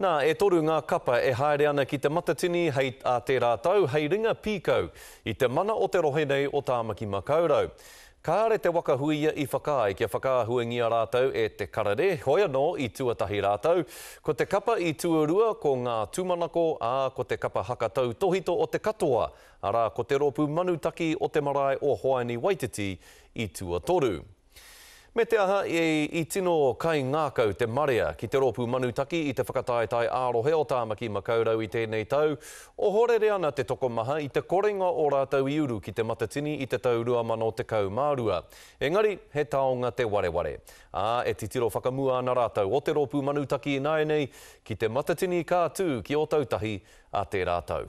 Nā, e toru ngā kapa e haere ana ki Te Matatini hei ā tērā tau hei ringa pīkau i te mana o te rohe nei o Tāmaki Makaurau. Kāre Te Waka Huia i whakaae kia whakaahuangia rātou e Te Karere, hoi anō i tuatahi rātou. Ko te kapa i tuarua ko Ngā Tūmanako, ā, ko te kapa haka tautōhito o te katoa, arā, ko Te Rōpū Manutaki o te marae o Hoani Waititi i tuatoru. Me te aha, i tino kaingākau te marea ki te rōpū Manutaki i te whakataetae ā-rohe o Tāmaki Makaurau i tēnei tau. Ohorere ana te tokomaha i te korenga o rātou i uru ki Te Matatini i te tau 2012. Engari, he taonga te wareware. Ā, e titiro whakamua ana rātou o te rōpū Manutaki ināianei ki Te Matatini ka tū ki Ōtautahi ā tērā tau.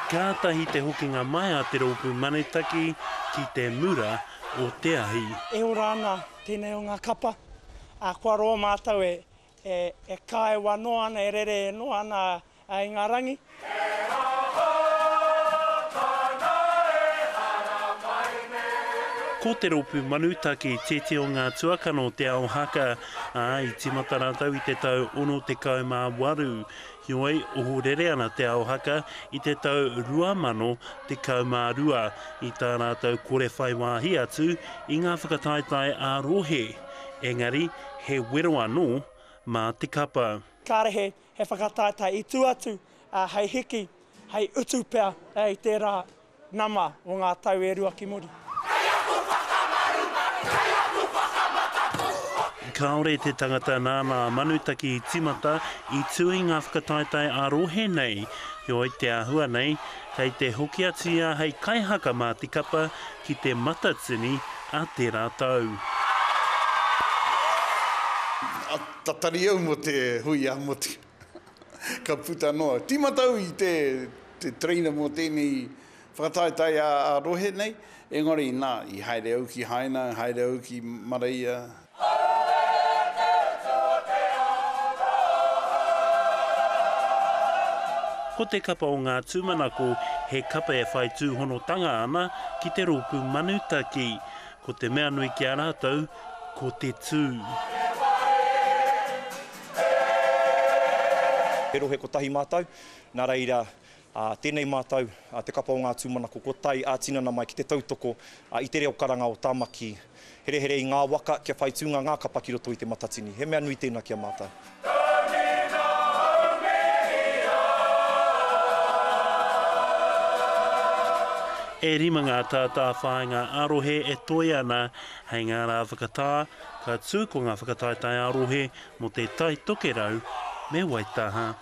Kātahi te hokinga mai a te rōpū Manutaki ki te mura o te ahi. E ora ana tēnei o ngā kapa, ā, kua roa mātou e, e, e kāewa noa ana, e rere noa ana i ngā rangi. Ko te rōpū Manutaki tētehi o ngā tuakana o Te Ao Haka, ā, i tīmata rātou i te tau 68. Heoi, ohorere ana Te Ao Haka i te tau 2012 i tā rātou kore whai wāhi atu i ngā whakataetae ā-rohe, engari he wero anō mā te kapa. Kāre he He whakataetae i tū atu hei hiki, hei utu pea i tērā nama o ngā tau e rua ki muri. Kei aku whakamarumaru, kei aku whakamataku. Kāore te tangata nāna a Manutaki i tīmata i tū i ngā whakataetae ā-rohe nei, heoi te āhua nei, kei te hoki atu ia hei kaihaka mā te kapa ki Te Matatini a tērā tau. Tatari au mo te hui a motu. Ka puta noa. Timata au i te te trainer mo tenei whakataetae a a rohe nei, engari na, i haere au ki Haina, haere au ki Mareia. Ko te kapa o Ngā Tūmanako he kapa e whai tūhonotanga ana ki te rōpū Manutaki. Ko te mea nui ki a rātou, ko te tū. He rohe kotahi mātou, nā reira, tēnei mātou, te kapa o Ngā Tūmanako, kua tae ā-tinana mai ki te tautoko i te reo karanga o Tāmaki herehere i ngā waka kia whai tūnga ngā kapa ki roto i Te Matatini. He mea nui tēnā ki a mātou. E rima ngā tātāwhāinga ā-rohe e toe ana hei ngā rā whakatā, ka tū ko ngā whakataetae ā-rohe mō te Tai Tokerau me Waitaha.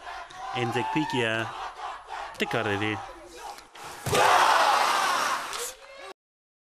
Anzac Pikia, Te Karere.